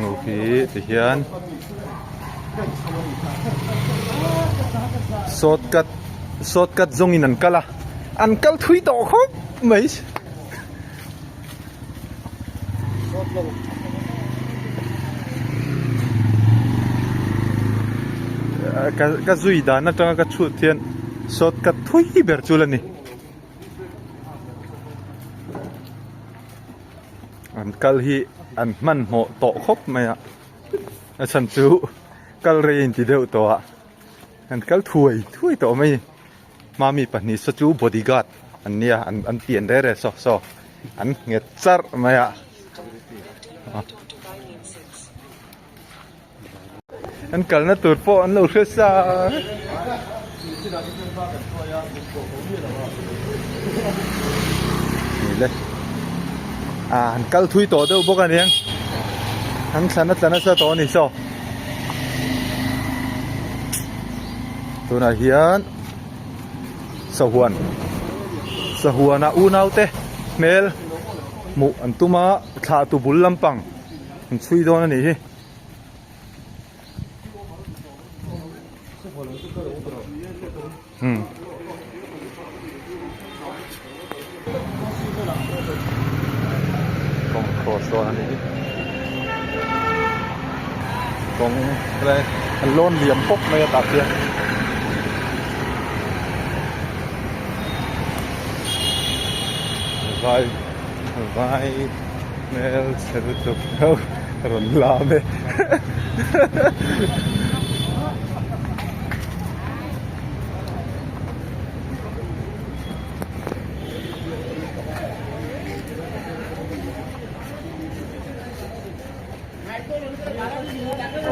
Nu hi ti hian shortcut shortcut zawng in an kal a an kal thui tawh khawp mai. Ka zui dan atanga ka chhut hian shortcut thui ber chu la ni. An kal hi an hmanhmawh tawh khawp mai a, a chhan chu kal rei a inti deuh tawh a, an kal thuai thuai tawh mai a ni. Mami pahnih saw chu body guard an nia an an pian reh reh saw saw an nghet charh mai a an kalna tur pawh an lo hre sa le a an kal thui tawh deuh bawk a niang an thlan a tla nasa tawh a ni saw. Tunah hian sahuan sahuana unaute hmel hmuh an tum a thlah tu bul lampang an chhui dawn a nih hi. Kawng cross dawn a nih hi kawng helai an lawn liam pawp mai a tah khian vai vai hmel chhe lutuk deuh rawn lam e.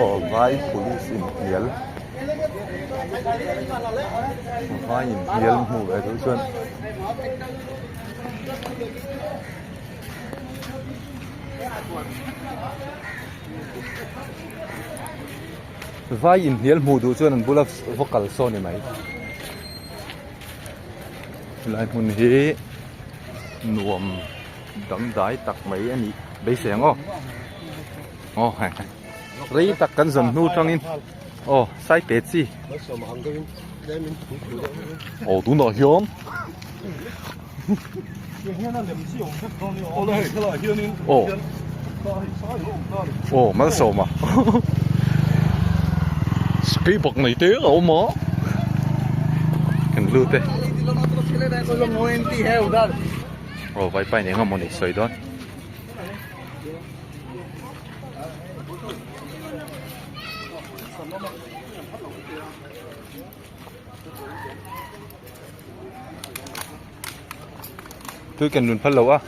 Aw vai police inhnial vai inhnial hmuh ve duh chuan Vai inhnial hmuh duh chuan an bula va kal sawn ni mai. Helai hmun hi nuam dangdai tak mai a nih beisei ang aw. Aw hei rei tak kan zawn hnu tangin aw sai pe chi. Aw tunah hian Aw Aw malsawma Skateboard nei te a awm a Kan lut e Aw vaipa in eng emaw ni sawi dawn. Tui kan lun phal lo a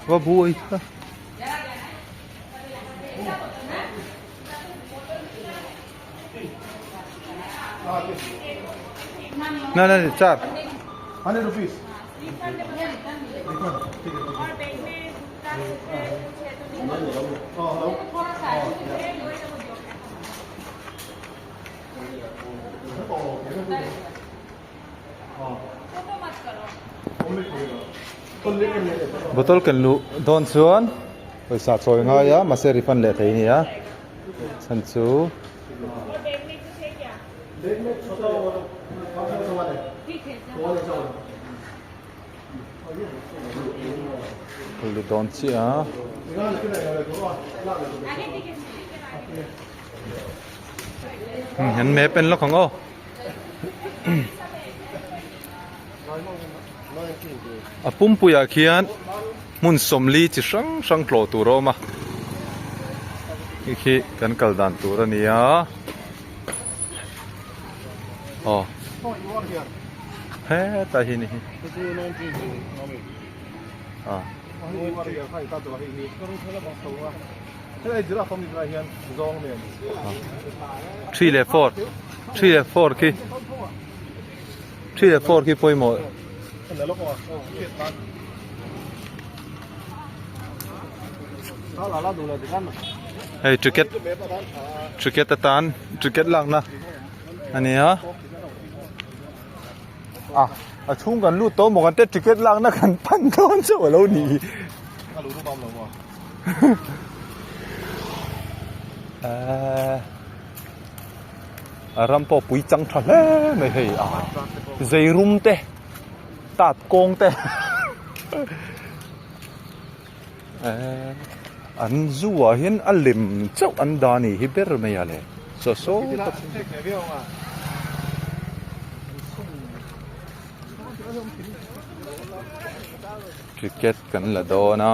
va buai kha na na char 100 rupees Bottle ken luh dawn chuan pawisa chawi ngai a mahse refund leh thei a ni a chhan chu luh dawn chiah a. An map en lawk ang aw. A pumpuiah khian hmun sawmli chi hrang hrang tlawh tur a awm a hei khi kan kal dan tur a ni a aw hetah hi ni hi a. Three leh four three leh four khi three leh four khi pawimawh hei ticket ticket atan ticket lakna a ni a. A chhung kan lut tawh maw kan te ticket lakna kan pan dawn chauh a lo nih hi. A ram pawh pui chang tha hle mai hei a zei rum te tat kawng te an zu ah hian a lem chauh an dah a nih hi ber mai a le saw saw tak ticket kan la dawn a.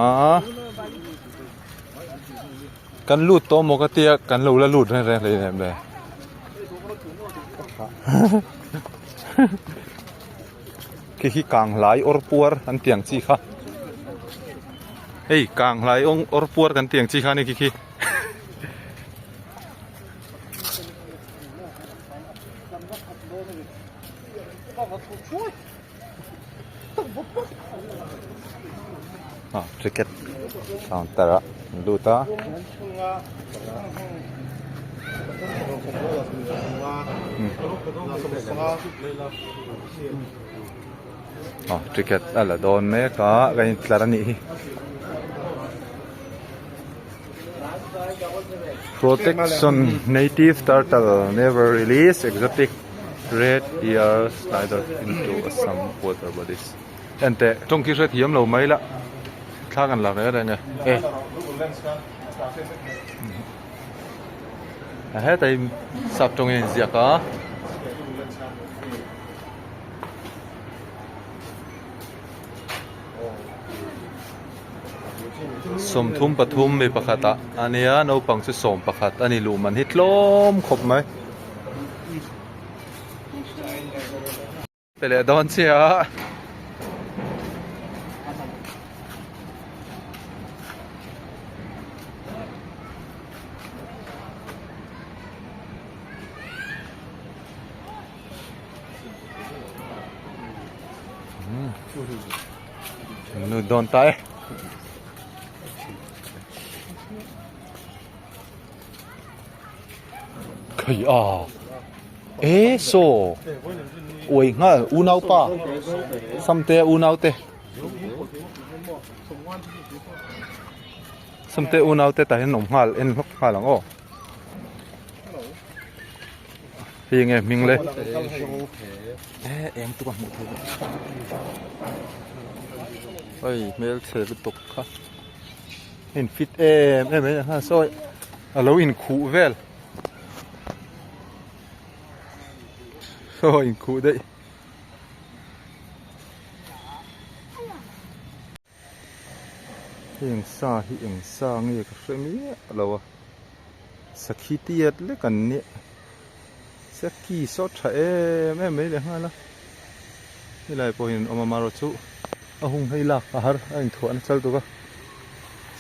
Kan lut tawh maw ka tia kan lo la lut reng reng hlei em le. Khi khi kang hlai awr puar an tiang chi kha. Hei kang hlai awr puar kan tiang chi kha ni khi khi. Ah ticket counter ah an lut a. Ah ticket a la dawn mek a kan intlar a nih hi. Protection native turtle never release exotic red ear slider into Assam water bodies enteh tawng khi hrethiam lo mai la thla kan la reng reng e e a hetai sap tawng in ziak a. 33 mi pakhat ah a nia naupang chu 11 a ni luh man hi tlawm khawp mai. Pe leh dawn chiah a. Nu dawn ta e. Khai a. E so. Ui nghal unau pa. Samte unau te. Samte unau te tah hian awm nghal en hlawk nghal ang aw. Hei nge hming le. E eng tuk a hmuh theih loh. Hei hmel chhe lutuk kha. In fit em em mai a sawi a lo in khuh vel. Saw in khuh daih. Heng sa hi eng sa nge ka hre miah lo a sakhi tiat lek an nia seki saw tha em em mai leh nghal a helai pawh hian an awm a marawh chu a hung hei lak a har a inthuah na chal tuk a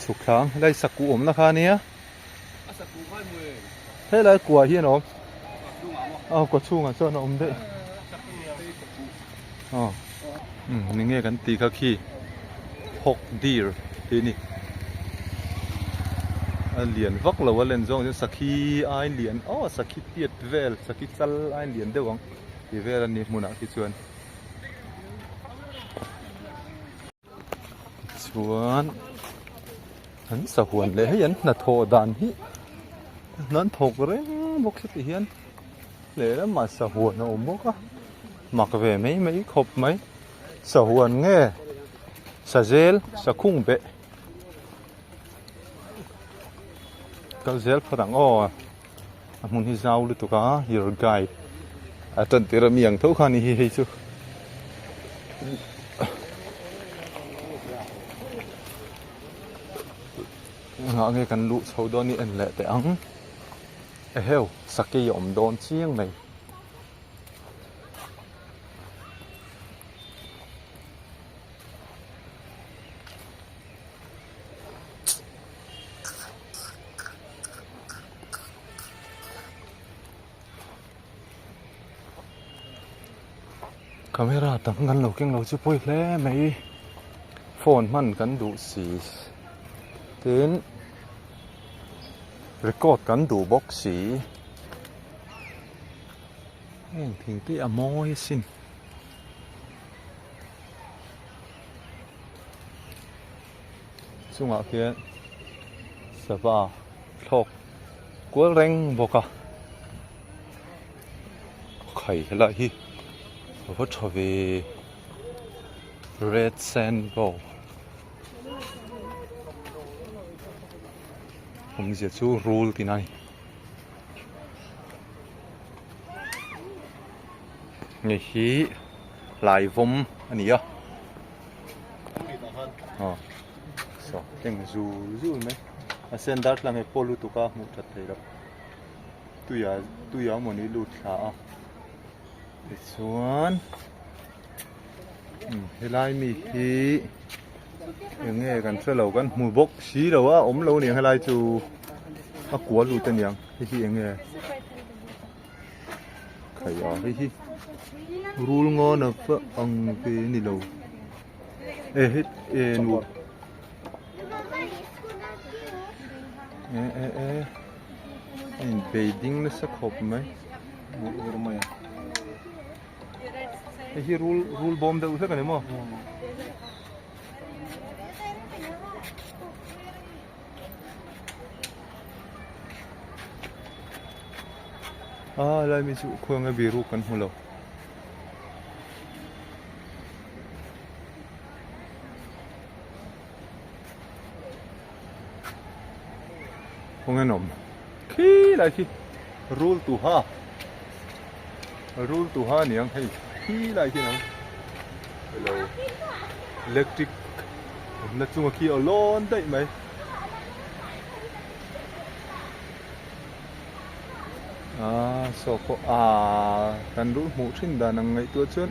chhuk thlang helai sakuh awmna kha ania helai kua hian a awm a kaw chhungah chuan a awm daih aw umm eng nge kan tih kha khi hawk deer tih a ni a lian vak lo a len zawng chuan sakhi ai lian aw sakhi tiat vel sakhi chal ai lian deuh ang tih vel a ni hmunah khi chuan Chuan an sahuan leh hei an hnathawh dan hi an thawk reng bawk se ti hian lehlamah sahuan a awm bawk a mak ve mai mai khawp mai sahuan nge sazel sakhung beh kal zel phawt ang aw a hmun hi zau lutuk a your guide a tan tir ami ang tho kha ni hi hei chu engah nge kan luh chho dawn hi en leh teh ang eheu sakei a awm dawn chiang mai. Camera dang kan lo keng lo chu pawi hle mai phone hman kan duh si tin record kan duh bawk si heng thing te a mawi asin. chungah khian sava thlawk kual reng bawk a khai helai hi a va tha ve red sand bow awmzia chu rul tihna a ni. Hei hi hlaivawm a ni a aw saw eng zul zul mai a sen darthlalang hi paw lutuk a hmuh that theih loh tuiah tuiah mawni lut thla a tichuan helai mi hi eng nge kan hre lo kan hmu bawk si lo a awm lo aniang helai chu a kual lut aniang hei hi eng nge. Khai a hei hi rul ngawn a va ang ve a ni lo e hei e nu e e e a inbei ding nasa khawp mai hei hi rul rul bawm deuh hlek a ni maw. A lai mi chu khuang a biru kan hmu lo. Kawng en awm khi lai khi rul tu ha rul tu ha niang hei khi lai khi nang hello electric awmna chunga khi a lawn daih mai. Aaa saw pawh aaa kan ruh hmuh thin dan ang ngaihtuah chuan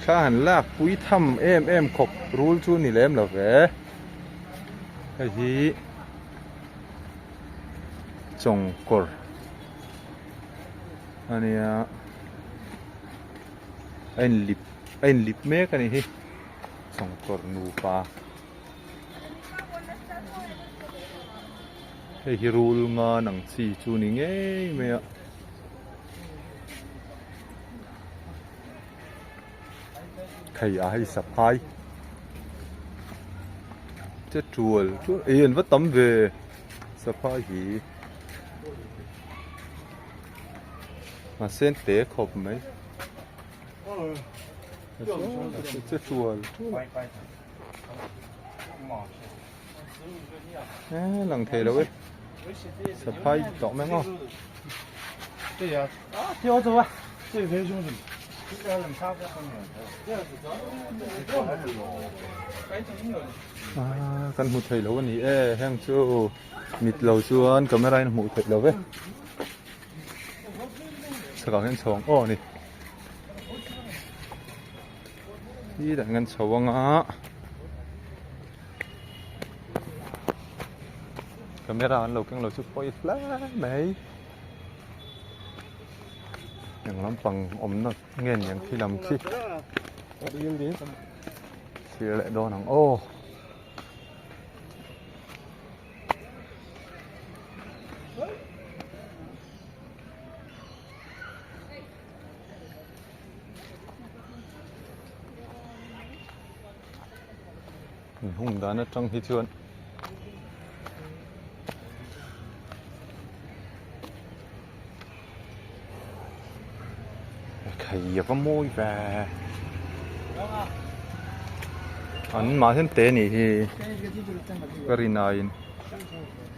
thla han lak pui tham em em khawp rul chu ni lem lo ve hei hi chawngkawr a nia a inlip a inlip mek a ni hi chawngkawr nupa. Hei hi rul ngan ang chi chu ni ngei mai a. Thei a hei saphai che tual tual ei an va tam ve saphai hi mahse an te khawp mai che tual tual. Eee lang thei lo e saphai tawh mai ang aw. Aaa kan hmu thei lo a ni e heng chu mit lo chuan camera in a hmuh theih lo ve chhakah hian chhawng aw a ni. Khi dah ngan chho anga camera an lo keng lo chu pawi hle mai eng lampang awmna nge niang khi lam khi thlir leh dawn ang aw. Hung dan atang hi chuan khai a va mawi ve an mah hian te nih hi ka rin aiin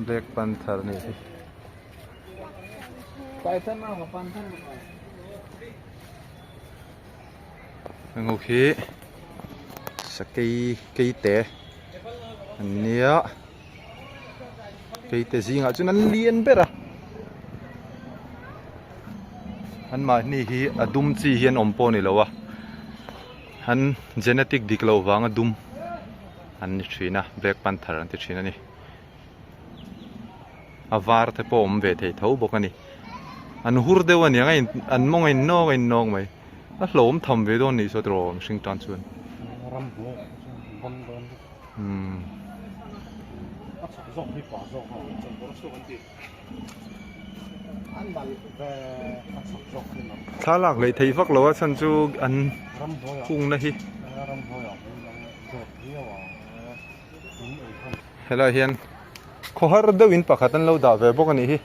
black panther nih hi. Heng ho khi sakei keite an nia keite zingah chuan an lian ber a an mahni hi a dum chi hi an awm pawh a ni lo a an genetic dik loh vanga dum an ni thin a black panther an ti thin a ni. A var te pawh awm ve thei tho bawk a ni. An hur deuh a niang a in an mawng a in nawk a in nawk mai. A hlauhawm tham ve dawn nih saw tiraw mihring tan chuan. Umm. Thlalak leh thei vak lo a chhan chu an hungna hi. Helaiah hian khawhar deuhin pakhat an lo dah ve bawk a nih hi.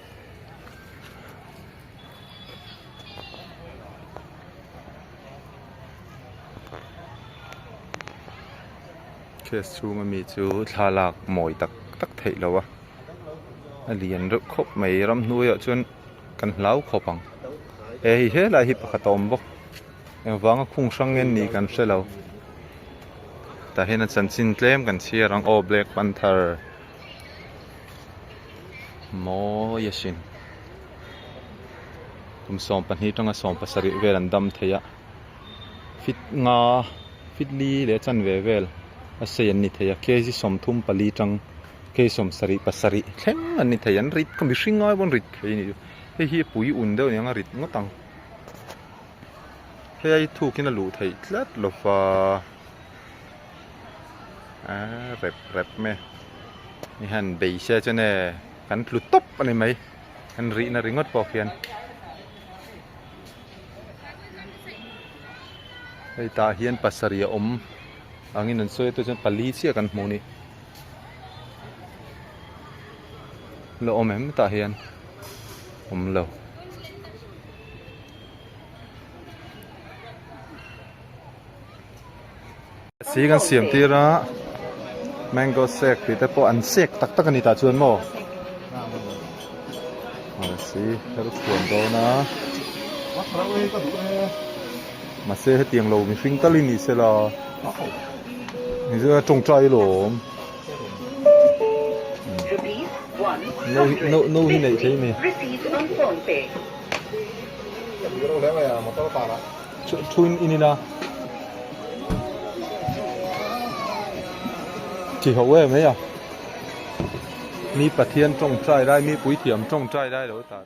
Case chhunga mi chu thla lak mawi tak tak theih lo a a lian reuh khawp mai ramhnuaiah chuan kan hlau khawp ang he hei helai hi pakhat a awm bawk engvanga khung hrang nge ni kan hre lo tah hian a chanchin tlem kan chhiar ang aw black panther mawi asin kum 12 tanga 17 vel an dam thei a fit nga fit li leh chanve vel a sei an ni thei a kg 34 tang kg 77 thleng an ni thei an rit ka mihring ngai pawn rit thei a ni hei hi a pui un deuh aniang a rit ngawt ang hei ai thukin a luh theih tlat lova aaa rep rep mai a ni hian bei se chuan e kan tlu tawp a ni mai an rihna ringawt pawh khian. Hei tah hian pasarih a awm angin an sawi a tah chuan pali chiah kan hmuh a ni la awm em tah hian awm lo. Si kan siam tir a mango shake tih te pawh an shake tak tak a ni tah chuan maw si her chhuan dawn a mahse hetiang lo mihring tal hi ni sela tawngtai alawm no no no hi neih theih a ni. Thuin in ila ti ho em mai a mi Pathian tawngtai lai mi puithiam tawngtai lai lo ta.